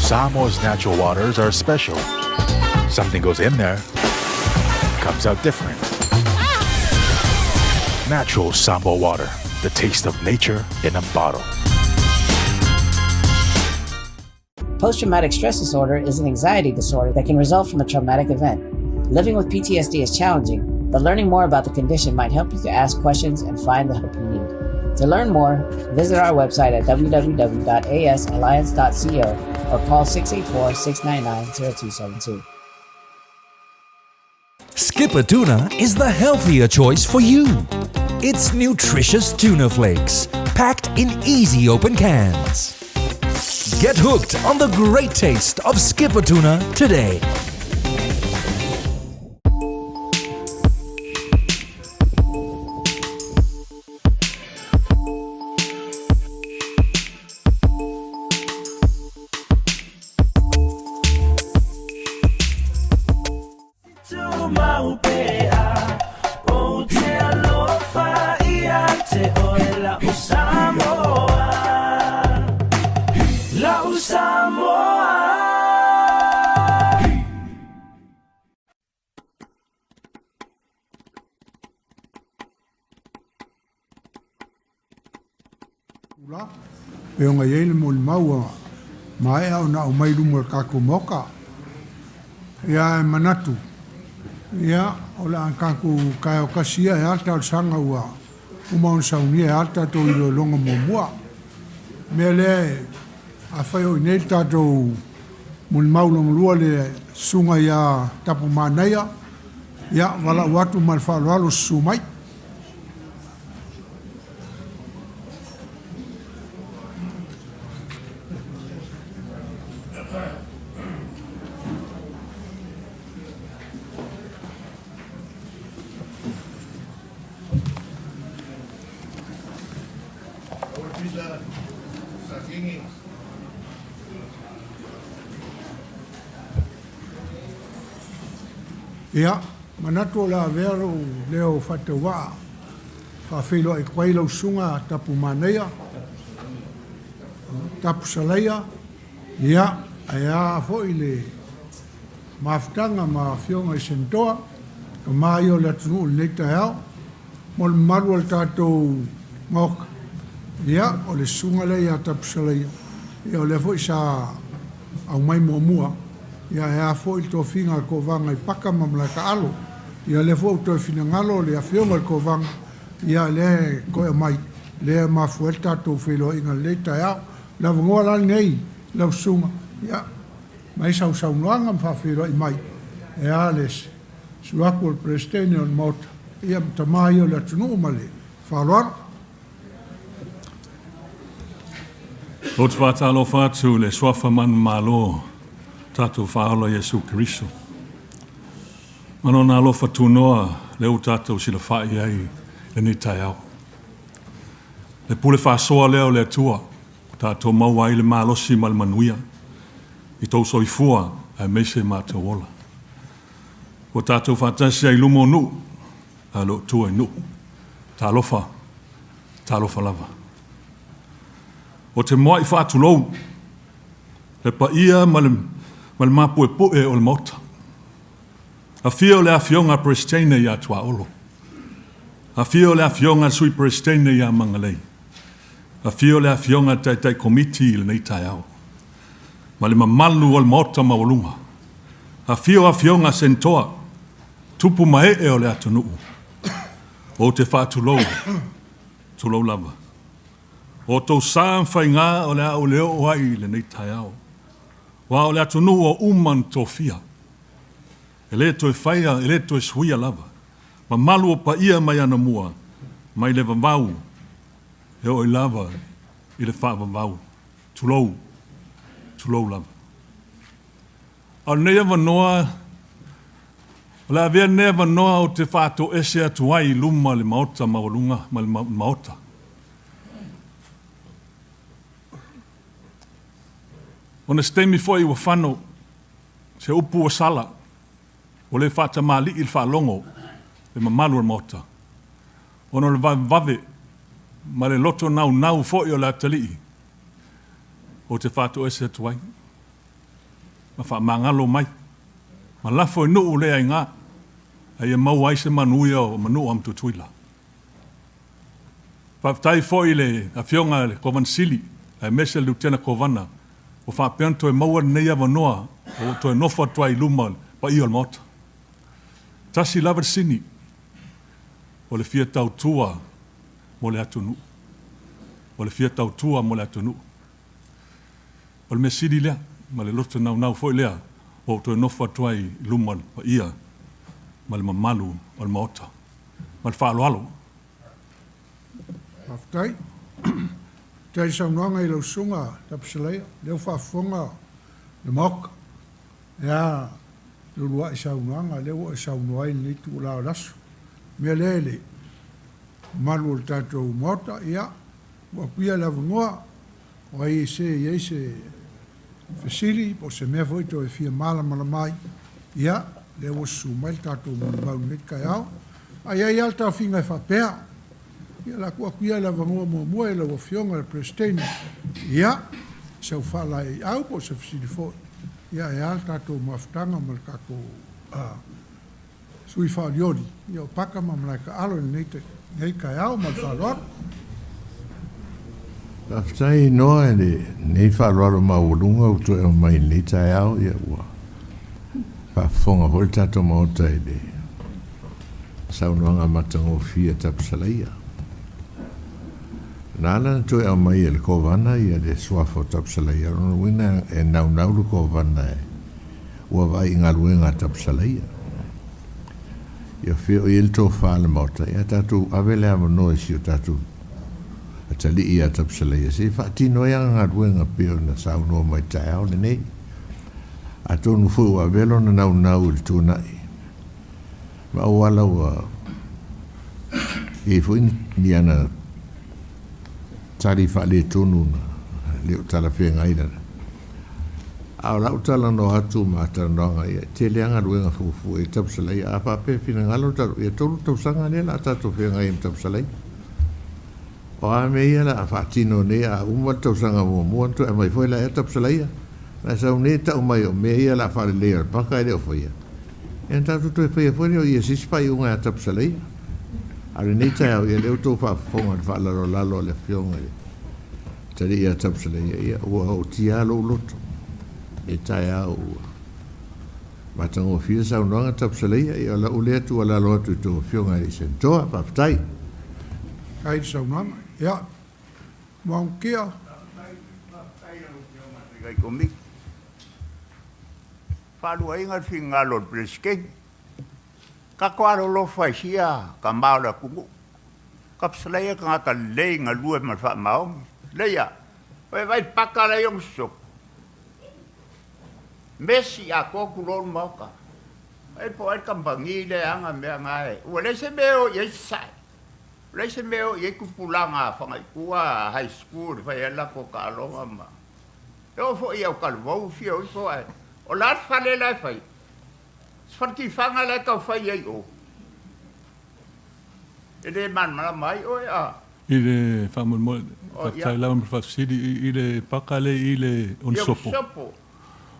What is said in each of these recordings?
Samoa's natural waters are special. Something goes in there, comes out different. Natural Samoa water, the taste of nature in a bottle. Post-traumatic stress disorder is an anxiety disorder that can result from a traumatic event. Living with PTSD is challenging, but learning more about the condition might help you to ask questions and find the help you need. To learn more, visit our website at www.asalliance.co or call 684-699-0272. Skippa Tuna is the healthier choice for you. It's nutritious tuna flakes, packed in easy open cans. Get hooked on the great taste of Skippa Tuna today. La, e ona i ai le molimau ua maea ona aumai i luma o le tatou Maota. Ia, e manatu, ia, o le a tatou taeao tasi ia e a le talosaga ua uma ona saunia e a le tatou iloiloga muamua. O le mea lea, afai o i inei le tatou molimau lona lua le susuga ia Tapumanaia, ia, valaau atu ma le faaaloalo susu mai. Ia, manatu o le a avea lou leo faatauvaa faafeiloai atu ai lau susuga Tapumanaia, Tapusalaia, ia, ae a foi le mafutaga ma afioga i Senatoa, tama ia o le atunuu i lenei taeao, mo le mamalu o le tatou Maota. Ia, o le susuga lea ia Tapusalaia, ia o lea foi sa aumai muamua, ia ae a foi le tofiga a le Kovaga i Paka ma Malaetaalo. Ia lea foi ua toe finagalo le afioga i le Kovaga, ia lea e toe aumai, lea e mafua ai le tatou feiloaiga i lenei taeao. O le avanoa la lenei lau susuga, ia, mai sau saunoaga ma faafeiloai mai, e a le susu atu o le Peresetene o le Maota, ia ma tama ia o le atunuu ma le faaaloalo. Ou te faatalofa atu i le suafa manumalo tatou Faaola Iesu Keriso. Ma lona alofa tunoa lea ua tatou silafai ai i lenei taeao. Le pule faasoa lea o le Atua ua tatou maua ai le malosi ma le manuia i tou soifua aemaise matou ola. Ua tatou faatasi ai i luma o nuu a o lo o tua i nuu. Talofa, talofa lava. O te muai faatulou le paia ma le mapuepue o le Maota. Afio le Afioga a Peresetene ia Tuaolo. Afio le Afioga a le Sui Peresetene ia Magalei. Afio le Afioga a le Taitai Komiti i lenei taeao ma le mamalu o le Maota maualuga. Afio Afioga a Senatoa, tupu ma ee o le atunuu. Ou te faatulou, tulou lava. O outou sa ma faiga o le a ou le oo ai i lenei taeao, aua o le atunuu ua uma ona tofia. E le toe faia, e le toe suia lava. Mamalu o paia mai anamua, mai le vavau e oo i lava i le faavavau. Tulou, tulou lava. A o lenei avanoa, o le a avea lenei avanoa ou te faatoese atu ai i luma le Maota maualuga ma le Maota. Ona se taimi foi ua fano se upu ua sala, ua le faatamalii le faalogo le mamalu o le Maota, ona o le vavevave ma le loto naunau foi o le atalii ou te faatoese atu ai. ma faamagalo mai, ma lafo i nuu le aiga, a ia maua ai se manuia o Manua ma Tutuila. Faafetai foi i le Afioga i le Kovana Sili aemaise le Lutena Kovana ua faapea ona toe maua lenei avanoa ua ou toe nofo atu ai i luma o le paia o le Maota. Tasi lava le sini, o le fia tautua mo le atunuu. O le fia tautua mo le atunuu. O le mea sili lea, ma le loto naunau foi lea ua ou toe nofo atu ai i luma o le paia ma le mamalu o le Maota. Ma le faaaloalo. Faafetai. Faafetai i le saunoaga i lau Susuga Tapusalaia, o lea ua faafofoga le Maota. E a le uluai saunoaga lea ua e saunoa ai i lenei itula o le aso. O le mea lea i le mamalu o le tatou Maota, ia, tuu atu ia le avanoa, o ai e se i ai se fesili po o se mea foi toe fia malamalama ai, ia, lea ua susu mai le tatou molimau i lenei taeao. Ae i ai lava le taofiga e faapea, ia o le a tuu atu ia le avanoa muamua i lau Afioga i le Peresetene, ia, i sau faalaeiau po o se fesili foi, ia e a le tatou mafutaga ma le tatou sui usufono faaolioli o Paka ma Malaetaalu i lenei taeao. Ma le faaaloalo. Faafetai Noa i lenei faaaloalo maualuga ua toe aumai i lenei taeao. Ia ua faafofoga foi le tatou Maota i le saunoaga matagofie a Tapusalaia. Na ala ona toe aumai e le Kovana ia le suafa o Tapusalaia, o lona uiga e naunau le Kovana e ua vaai i galuega a Tapusalaia. Ia fea o i ai le tofa a le Maota, ia tatou ave le avanoa i si o tatou atalii ia Tapusalaia se i faatino ai ana galuega pei ona saunoa mai i le taeao lenei. Atonu foi ua avea lona naunau i le tuanai ma auala ua i ai foi ni ana tali faaletonu na le o talafeagai lana. A o lau talanoa atu ma talanoaga, ia, e tele lava galuega fuafua i Tapusalaia. A faapea e finagalo le tatou, ia 3 tausaga lea o le a tatou feagai ai ma Tapusalaia. O a mea ia o le a faatino nei a uma le tausaga muamua ona toe aumai foi la ea Tapusalaia. Na e sau nei e tau mai o mea ia o le a faaleleia o le paka e le o faia. Ia ona tatou toe faia foi lea o ia se isi faaiuga ia Tapusalaia. A o lenei taeao, ia lea ua outou faafofoga i le faalalolalo a le Afioga i le Atalii ia Tapusalaia, ia ua ootia lava lou loto i taeao ua matagofie le saunoaga Tapusalaia. Ia o lau lea tuualalo atu i tou Afioga i alii Senatoa. Faafetai. Faafetai i le saunoaga. Ia, Maokia. Faafetai i lau Afioga i le Taitai Komiti. Faaluaina le finagalo o le Peresetene. Tatou alolofa i sia tama o le atunuu. Tapusalaia tagata lelei galue ma le faamaoni. Leia, o e vai paka la i ona sosopo. Mesi atoa tulou le Maota. Ai po o ai le kamupani lea e ana mea na e. Ua leai se mea e o i ai Sasae. Ua leai se mea e o i ai tupulaga a Fagaitua, high school e fai ai le latou taaloga ma. E oo foi i Autalavou fia o ifo ae o le a le fale la e fai? Se fale tifaga la e tau fai ai i o? E le malamalama ai oe a? I le faamoemoe, faafetai lava mo le faafesili i le paka lea i le Onesopo.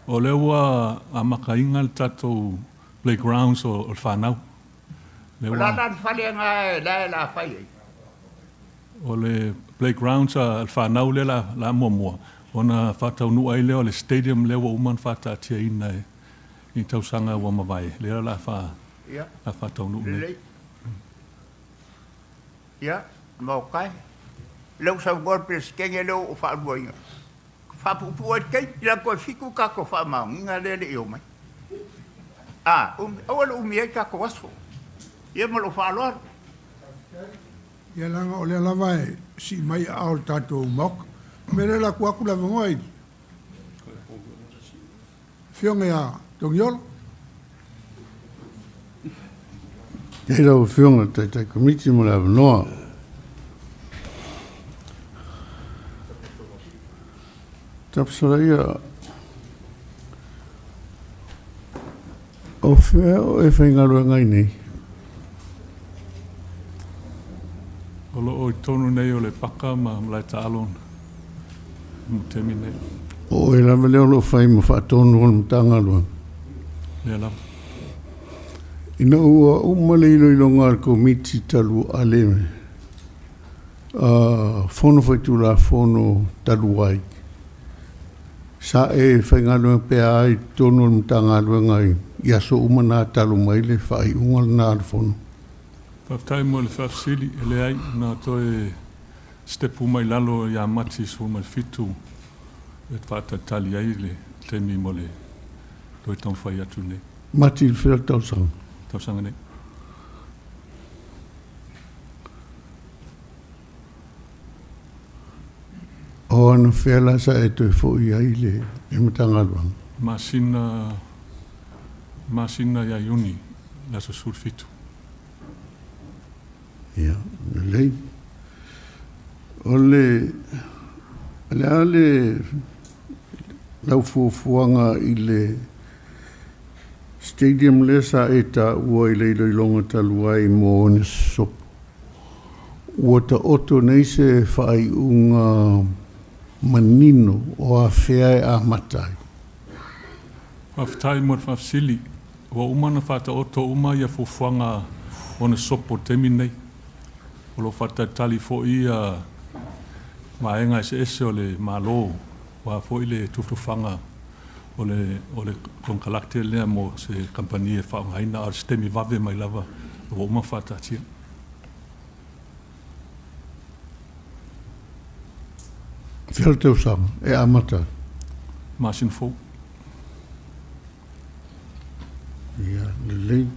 O lea ua amataina le tatou playgrounds o le fanau. O le a la le fale lena la e la fai ai? O le playgrounds a le fanau lea la muamua ona faataunuu ai lea o le stadium lea ua uma ona faataatiaina i tausaga ua mavae, lea o le a faataunuu nei. Ia, Maotai, lea ua saunoa le Peresetene lea ua ou faaluaina, faapuupuu ai le taimi, ila toe 7 tatou faamaoniga lea e le i omai. A, umi, aua le umi ai tatou aso. Ia ma lou faaaloalo. Ia leaga o lea lava e sii mai aao o le tatou Maota. O le mea lea o le a tuu atu le avanoa i le Afioga ia Togiolo. Faafetai lau Afioga i le Taitai Komiti mo le avanoa. Tapusalaia, o fea o e faigaluega ai nei? O lo o i totonu nei o le paka ma Malaetaalo i le taimi nei. O oe lava lea o lo o fai ma faatonu o le Matagaluega. Lea lava. Ina ua uma le iloiloga a le Komiti talu a le Fono Faitulafono talu ai, sa e faigaluega pea ai i totonu o le Matagaluega i aso uma na talu mai le faaiuga lena a le Fono? Faafetai mo le faafesili. E leai, na toe sitepu mai lalo ia Mati 17 e faatalitali ai le taimi mo le toe taumafai atu nei. Mati i le fea tausaga? Tausaga nei. O anafea la sa e toe foi ai i le Matagaluega? Masina ia Iuni, le aso 17. Ia, lelei. O le a le lau fuafuaga i le stadium lea sa e taua i le iloiloga talu ai mo Onesopo? Ua taoto nei se faaiuga manino o afea e amata ai? Faafetai mo le faafesili. Ua uma ona faataoto uma ia fuafuaga Onesopo i le taimi lenei. O lo o faatalitali foi ia vaega eseese o le Malo, aua foi le tufatufaga o le konekarate lea mo se kamupani e faaaogaina, a o se taimi vave mai lava ua uma faataatia. Fea le tausaga e amata ai? Masina fou. Ia, lelei.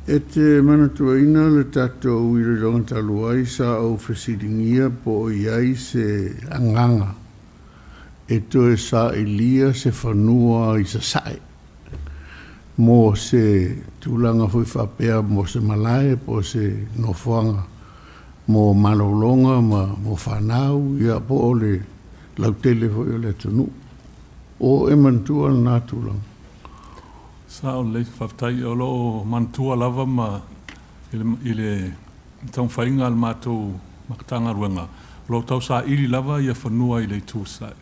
E te manatuaina le tatou iloiloga talu ai sa ou fesiligia po o i ai se agaga e toe sailia se fanua i Sasae mo se tulaga foi faapea mo se malae po o se nofoaga mo malologa ma mo fanau, ia po o le lautele foi o le atunuu. O e manatua lena tulaga? Sao lelei, faafetai. O lo o manatua lava ma i le taumafaiga a le matou Matagaluega, o lo o tausaili lava ia fanua i le itu Sasae.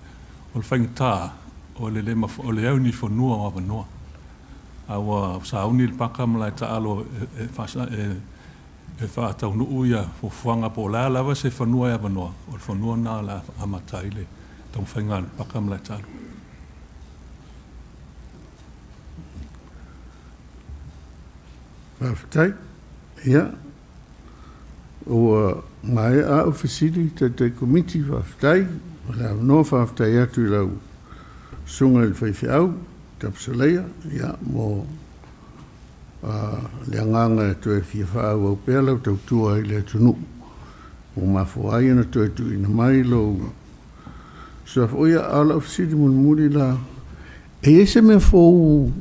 O le faigata, o le au ni fanua o avanoa. A ua sauni le paka ma lae taalo e faataunuu ia fuafuaga po o le a lava se fanua e avanoa, o le fanua lena o le a amata ai le taumafaiga a le paka ma lae taalo. Faafetai. Ia, ua maea au fesili taitai komiti, faafetai. O le avanoa, faafetai atu i lau susuga i le faifeau, Tapusalaia, ia, mo le agaga e toe fia faaauau pea lau tautua i le atunuu. Ua mafua ai ona toe tuuina mai lou suafa. O ia, a o lau fesili mulimuli la, e i ai se mea fou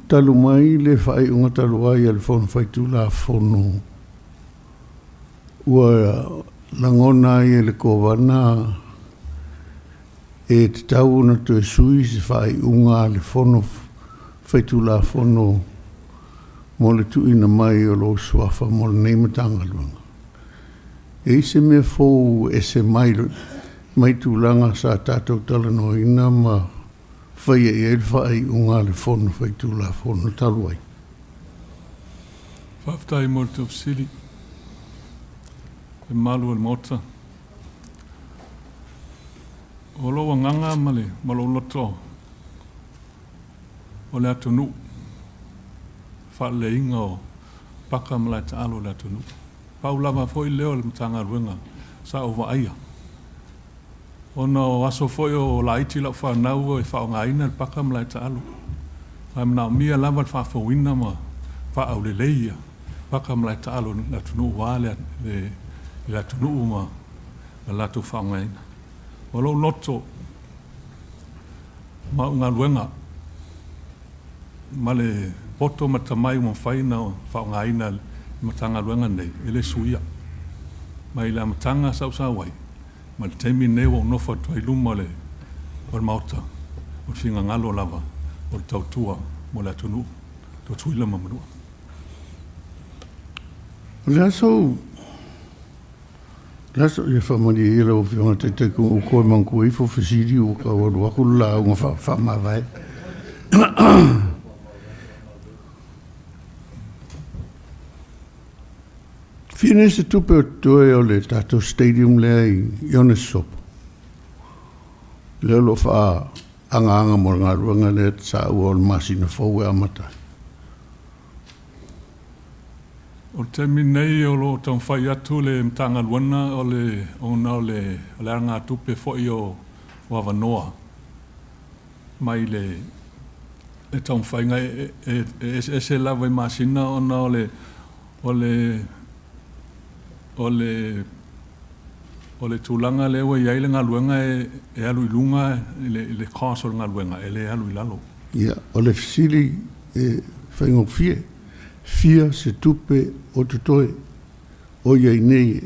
talu mai le faaiuga talu ai a le Fono Faitulafono ua lagona ai e le Kovana e tatau ona toe sui se faaiuga a le Fono Faitulafono mo le tuuina mai o lou suafa mo lenei Matagaluega? E i ai se mea fou ese mai mai tulaga sa tatou talanoaina ma faia i ai le faaiuga a le Fono Faitulafono talu ai? Faafetai mo le taufesili, le mamalu o le Maota. O lou agaga ma lou loto o le atunuu, faaleleiga o paka ma lae taalo o le atunuu. Pau lava foi lea o le Matagaluega sa ou vaaia. Ona o aso foi o laiti lau fanau e faaaogaina le paka ma lae taalo. Ae manaomia lava le faafouina ma faaaulelei ia paka ma lae taalo le atunuu aua le atunuu ma le latou faaaogaina. O lou loto ma au galuega ma le poto ma le tamai ua mafai ona faaaogaina le Matagaluega nei, e le suia. Mai le amataga sa ou sau ai, ma le taimi lenei ua ou nofo atu ai i luma o le Maota, o le finagalo lava o le tautua mo le atunuu, Tutuila ma Manua. O le aso Laso ia faamalie ia lau Afioga Taitai u toe manatua ifo fesili ua tau alu atu le lauga faamavae. Fia nei se tupe o totoe o le tatou stadium lea i Onesosopo? Lea o lo o faaagaaga mo le galuega lea sa ua o le masina fou e amata ai. O le taimi nei o lo o taumafai atu le Matagaluega o le ona o le alagatupe foi o avanoa mai le taumafaiga e eseese lava i masina ona o le o le o le o le tulaga lea ua i ai le galuega e alu i luga i le cost o le galuega e le alu i lalo. Ia, o le fesili e faigofie, fia se tupe o totoe o i ai nei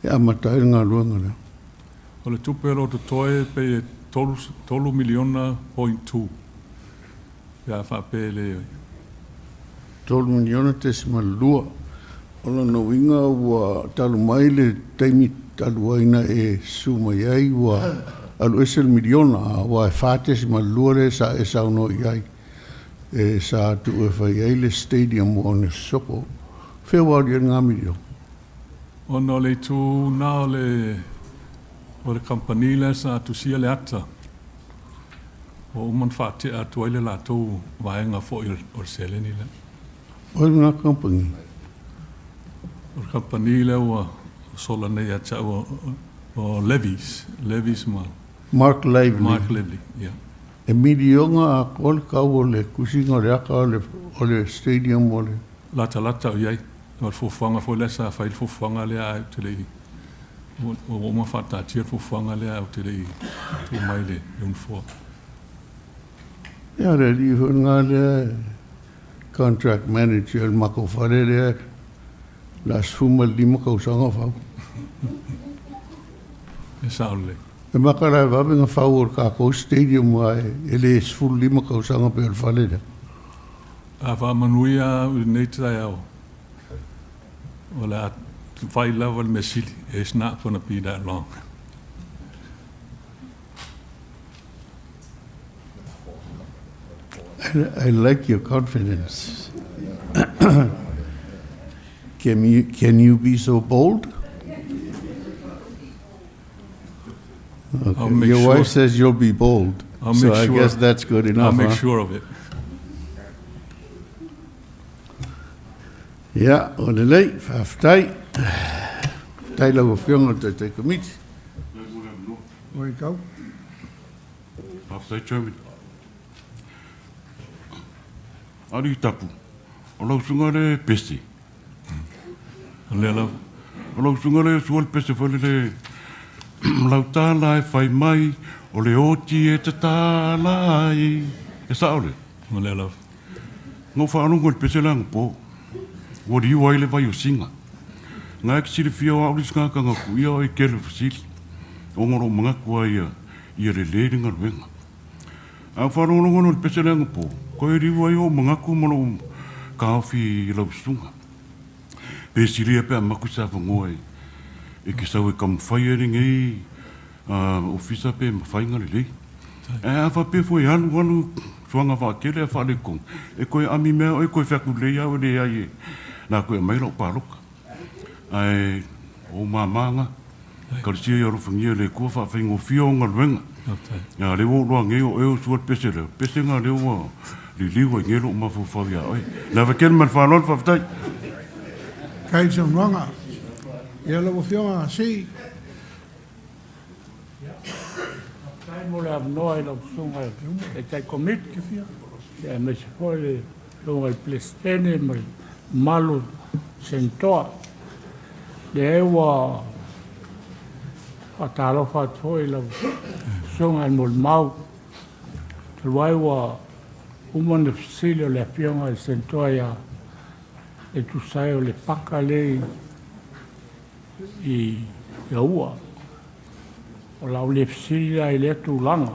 e amata ai le galuega lea? O le tupe o lo o totoe pei e $3.2 miliona pe a faapea le $3.2 miliona. O lona uiga ua talu mai le taimi talu ai na e susu mai ai ua alu ese le miliona, aua e 4.2 lea sa e saunoa i ai e sa tuu e fai ai le stadium mo Onesosopo. Fea ua alu i ai lena miliona? Ona o le itu na o le kamupani lea sa tusia le ata ua uma ona faatea atu ai le latou vaega foi o le seleni lea. O lena kamupani? O le kamupani lea ua sola nei ia te au o Levies, Levies ma Mark Lively. Mark Lively, yeah. E miliona atoa le tau o le tusiga o le ata o le stadium o le Latalata o i ai. O le fuafuaga foi lea sa fai le fuafuaga lea ae ou te le i ua uma faataatia le fuafuaga lea ae ou te le i tuu mai le uniform. Ia, le alii foi lena lea contract manager o le matou fale lea le a 15 tausaga o fau. E sao lelei. E maka la e vave ona fau o le tatou stadium ae e le 15 tausaga pei o le fale lea. A faamanuia au i lenei taeao, o le a fai lava le mea sili. It's not gonna be that long. I like your confidence. Can you be so bold? Okay. Your wife says you'll be bold. I'll make so I sure. guess that's good enough. I'll make huh? sure of it. Ia, o lelei, faafetai. Faafetai lau Afioga i le Taitai Komiti. Oi kau. Faafetai, Chairman. Ali Tapu, o lau susuga le pese. O lea lava. O lau susuga le sua le pese foi lele lau tala e fai mai o le oti e tatala ai. E sao le? O lea lava. Na ou faalogo i le pese lea anapo. Ua liu ai le vai o Siga. Na e te silafia o au le isi tagata na tuia oe i tele o fesili, ona o lou manatu lava ia, ia lelei le galuega. A ou faalogologo loa i le pese lea anapo, toe liu ai ou manatu ma lou taofi i lau susuga. Pe silia pe a maku se avanoa e te sau e taumafai ai lenei ofisa pe mafai ona lelei. Ae a faapea foi e alu alu suaga vaatele a faaletonu, e toe ami mea oe toe fai atu lelei lava oe leai e la toe aumai lau paloka. Ae o ou mama na, talosia ia alofagia e le Atua faafaigofie ou galuega. A lea ua ou iloa nei o oe o sua le pese lea, o le pese lena lea ua liliu ai nei lou mafaufau ia oe. Le ava tele ma le faaaloalo, faafetai. Faafetai i le saunoaga. Ia lau Afioga Sii. Faafetai mo le avanoa i lau Susuga i le Taitai Komiti, aemaise foi le Afioga i le Peresetene ma le mamalu o Senatoa. Lea ua faatalofa atu foi i lau Susuga i le Molimau, talu ai ua uma ona fesili o le Afioga i le Senatoa ia e tusa ai o le paka lea i Aua. O le a ou le fesili la i lea tulaga.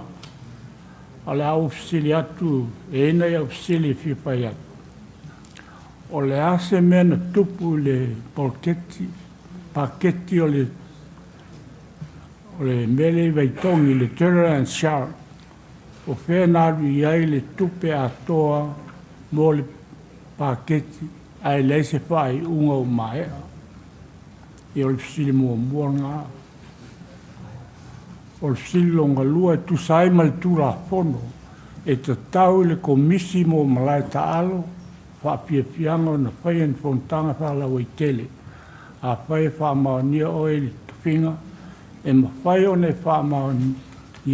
A o le a ou fesili atu, e i ai nai au fesili e fia fai atu. O le a se mea na tupu i le poloketi, paketi o le O le mea lea i Vaitogi i le Turner and Sharp, o fea na alu i ai le tupe atoa mo le paketi ae leai se faaiuga ua maea. Ia o le fesili muamua lena. O le fesili lona lua e tusa ai ma le Tulafono e tatau i le Komisi mo Malae Taalo faafiafiaga ona faia ni fonotaga faalauaitele. Afai e faamaonia oe i le tofiga, e mafai ona e faamaoni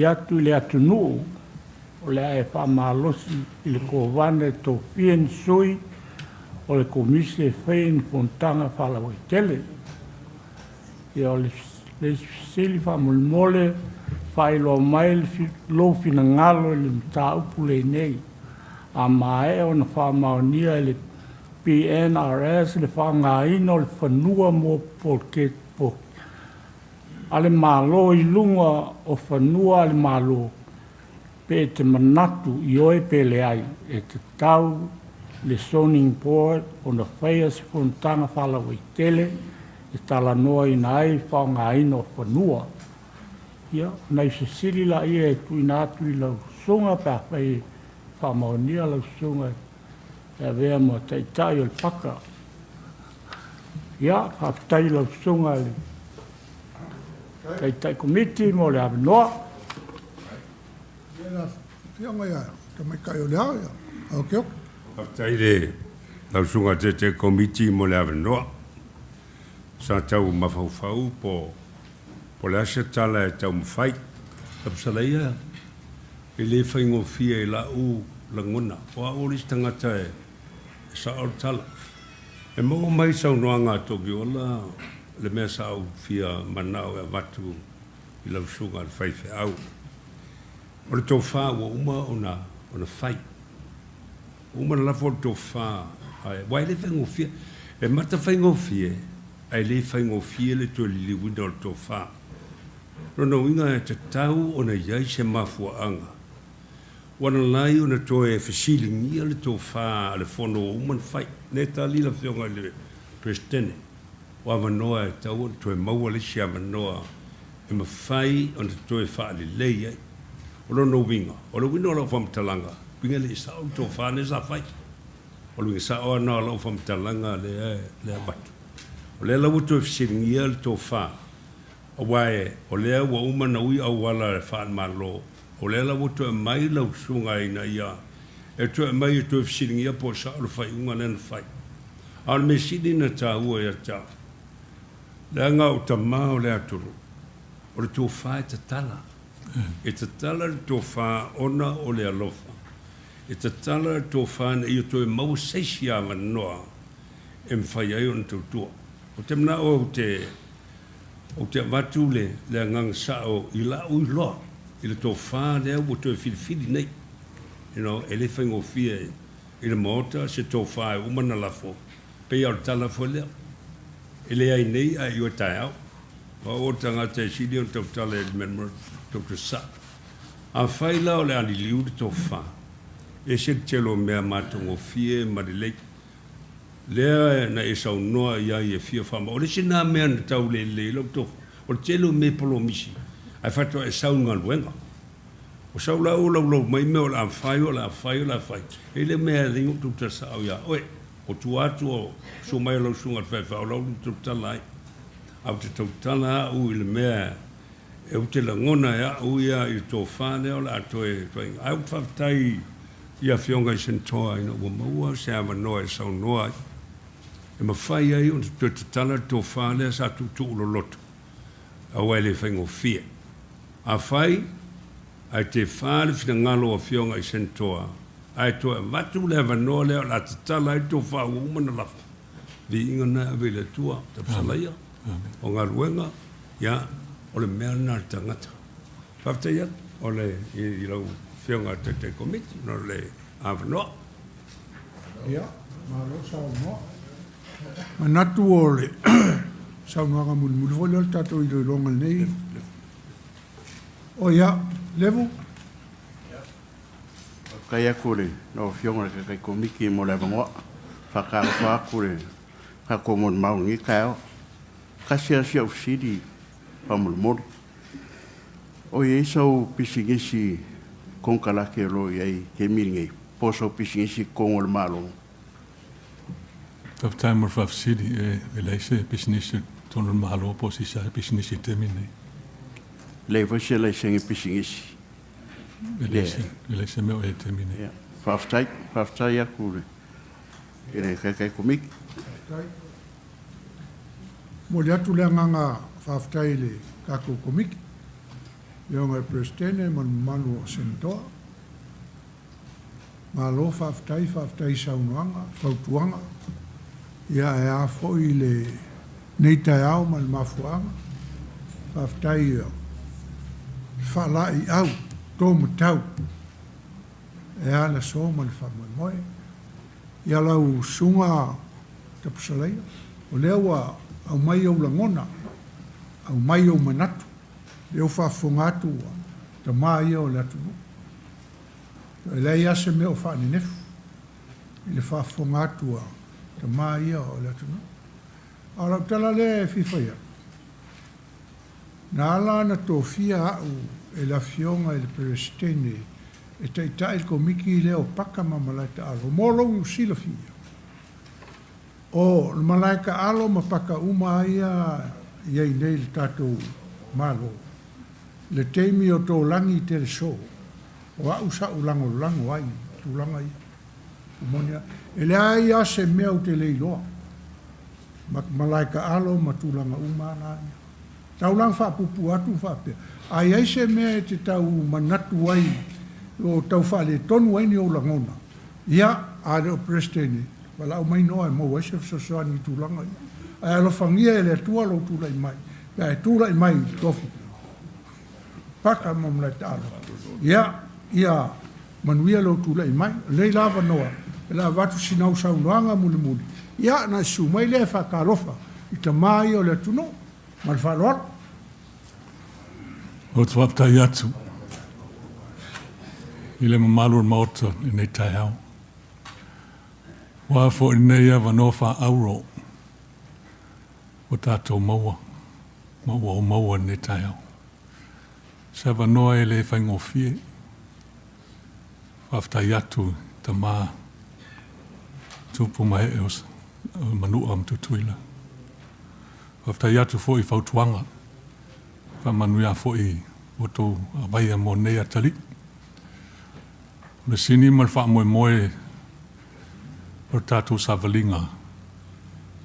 atu i le atunuu o le a e faamalosi i le Kovana e tofia ni sui o le Komisi e faia ni fonotaga faalauaitele. Ia o le isi fesili faamolemole, faailoa mai lou finagalo i le mataupu lenei. A maea ona faamaonia e le PNRS le faaaogaina o le fanua mo poloketi a le Malo i luga o fanua a le Malo, pe e te manatu i oe pe leai, e tatau le Zoning Board ona faia se fonotaga faalauaitele e talanoaina ai faaaogaina o fanua. Ia, o nai fesili laia e tuuina atu i lau susuga pe afai e faamaonia lau susuga e avea ma taitai o le paka. Ia, faafetai i lau susuga i le taitai komiti mo le avanoa. Ia la afioga ia Tamaitai o le Ao ia Aokeoke. Faafetai i le lau susuga i le taitai komiti mo le avanoa. Sa tau mafaufau po o le a se tala e taumafai. Tapusalaia e le faigofie i lau lagona. O au o le isi tagata e sao le tala. E maua mai saunoaga a Tokiola le mea sa ou fia manao e avatu i lau susuga i le faifeau. O le tofa ua uma ona fai. Ua uma ona lafo le tofa, aua e le faigofie. E mata faigofie, ae le faigofie le toe liliuina o le tofa. Lona uiga e tatau ona i ai se mafuaaga ua lalai ona toe fesiligia le tofa a le fono ua uma ona fai. Le tali lau Afioga i le Peresetene, o avanoa e tatau ona toe maua le isi avanoa e mafai ona toe faalelei ai. O lona uiga, o le uiga o lau faamatalaga, uiga le i sao le tofa lea sa fai. O le uiga sao lava lena o lau faamatalaga lea e avatu. O lea la ua toe fesiligia le tofa, aua o lea ua uma ona ui auala faale-Malo, o lea la ua toe aumai lau susuga ina ia e toe aumai e toe fesiligia po o sao le faaiuga lea na fai. A o le mea sili na taua ia te au, leaga o tama o le atunuu, o le tofa e tatala. E tatala le tofa ona o le alofa. E tatala le tofa ina ia toe maua se isi avanoa e mafai ai ona tautua. Ou te manao ou te ou te avatu le le agaga sao i la'u iloa i le tofa lea ua toe filifili nei. You know, e le faigofie i le Maota se tofa e uma ona lafo, pei lava o le tala foi lea, e leai nei ae ioe taeao. O au o le tagata e sili ona tautala i le mea tou te sao. Afai la o le a liliu le tofa, e ese le tele o mea matagofie ma lelei lea na e saunoa i ai e fia faamau. O le isi lena mea na tau lelei ai lau tofa, o le tele o mea polomisi ae faatoa e sau i galuega. O sau la ua laulau mai mea o le a fai, o le a fai, o le a fai. E i ai le mea e ala ai ona ou tautala sao ia oe. O tua atu o susu mai o lau susuga i le faifeau, o lau ou te tautala ai. Ae ou te tautala au i le mea e ou te lagona e au ia i le tofa lea o le a toe fai. Ae ou te faafetai i Afioga i Senatoa ina ua maua se avanoa e saunoa ai, e mafai ai ona toe tatala le tofa lea sa tuutuu loloto, aua e le faigofie. Afai ae tefa le finagalo o Afioga i Senatoa, ae toe avatu le avanoa lea o le a tatala ai le tofa ua uma ona lafo, viiga lena e ave i le Atua, Tapusalaia, o galuega, ia, o le mea lena a le tagata. Faafetai atu o le, i lau Afioga i le Taitai Komiti ona o le avanoa. Ia, malo saunoa. Manatu o le saunoaga mulimuli foi lea o le tatou iloiloga lenei. O ia, Levu. Faafetai atu i lau Afioga i le Taitai Komiti mo le avanoa. E faatalofa atu i le tatou molimau i lenei taeao. Tasi lava si au fesili faamolemole. O i ai sau pisinisi konekarate o lo o i ai i le taimi lenei po o sau pisinisi i totonu o le Malo? Faafetai mo le faafesili. E leai se pisinisi i totonu o le Malo po o se isi lava pisinisi i le taimi lenei. Leai foi se laisene pisinisi? E leai se mea o i ai i le taimi lenei. Faafetai. Faafetai atu i le Taitai Komiti. Faafetai. Momoli atu le agaga faafetai i le tatou Komiti, Afioga i le Peresetene ma le mamalu o Senatoa. Malo faafetai, faafetai i saunoaga, fautuaga, ia ae a foi lenei taeao ma le mafuaaga. Faafetai i le faalaeiau, to matau e ala le aso ma le faamoemoe. Ia lau Susuga Tapusalaia, o lea ua aumai ou lagona, aumai ou manatu, lea ua faafofoga atu ua tama ia o le atunuu. E leai lava se mea o faanenefu i le faafofoga atu a tama ia o le atunuu. A o lau tala lea e fia fai atu, na ala ona tofia au e le Afioga i le Peresetene e taitai le Komiti lea o Paka ma Malae Taalo, mo lou silafia, o le malae taalo ma paka uma lava ia e i ai nei i le tatou Malo, i le taimi o Tolagi Teleso, o au sa ou lagolago ai i tulaga ia. Ua moni lava. E leai lava se mea ou te le iloa ma malae taalo ma tulaga uma lava na ia. Tau la faapuupuu atu ma faapea, a i ai se mea e te tau manatu ai o tau faaletonu ai ni ou lagona, ia, a le o Peresetene, valaau mai noa e maua ai se fesoasoani i tulaga ia. Ae alofagia e le Atua lou tulai mai, pe a e tulai mai i le tofi paka ma malae taalo. Ia, ia manuia lou tulai mai. O lenei la avanoa, o le a avatu sina au saunoaga mulimuli, ia, ona e susu mai lea e faatalofa i tama ia o le atunuu. Ma le faaaloalo. Ou te faafetai atu i le mamalu o le Maota i lenei taeao. Ua a foi lenei avanoa faaauro ua tatou maua ma ua ou maua i lenei taeao. Se avanoa e le faigofie. Faafetai atu i tama tupu ma ee o Manua ma Tutuila. Faafetai atu foi i fautuaga, faamanuia foi ua outou aumaia mo nei atalii. O le sini ma le faamoemoe o le tatou savaliga,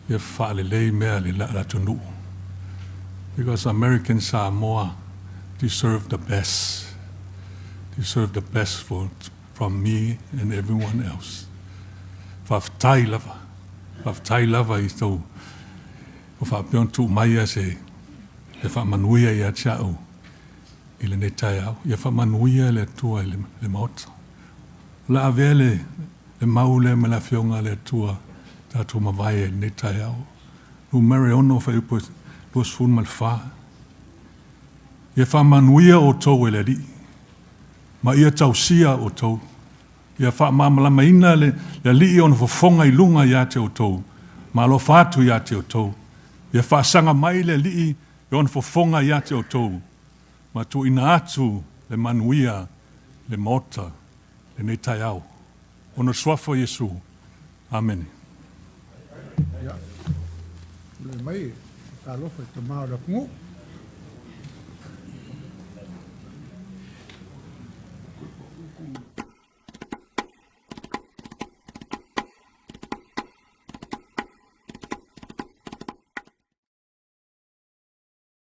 ia faalelei mea i le atunuu. Because American Samoa deserve the best. Deserve the best for, from me and everyone else. Faafetai lava. Faafetai lava i tou ua faapea ona tuu mai se e faamanuia ia te au i lenei taeao. Ia faamanuia le Atua i le Maota. O le a avea le mau lea ma le Afioga a le Atua tatou mavae i lenei taeao. Numera e 6 fuaiupu 24. Ia faamanuia outou e le Alii, ma ia tausia outou. Ia faamalamalamaina le Alii ona fofoga i luga ia te outou, ma alofa atu ia te outou. Ia faasaga mai le Alii i ona fofoga ia te outou, ma tuuina atu le manuia le Maota lenei taeao. Ona o le suafa o Iesu. Amene. Ia, tulai mai e faatalofa i tama o le atunuu.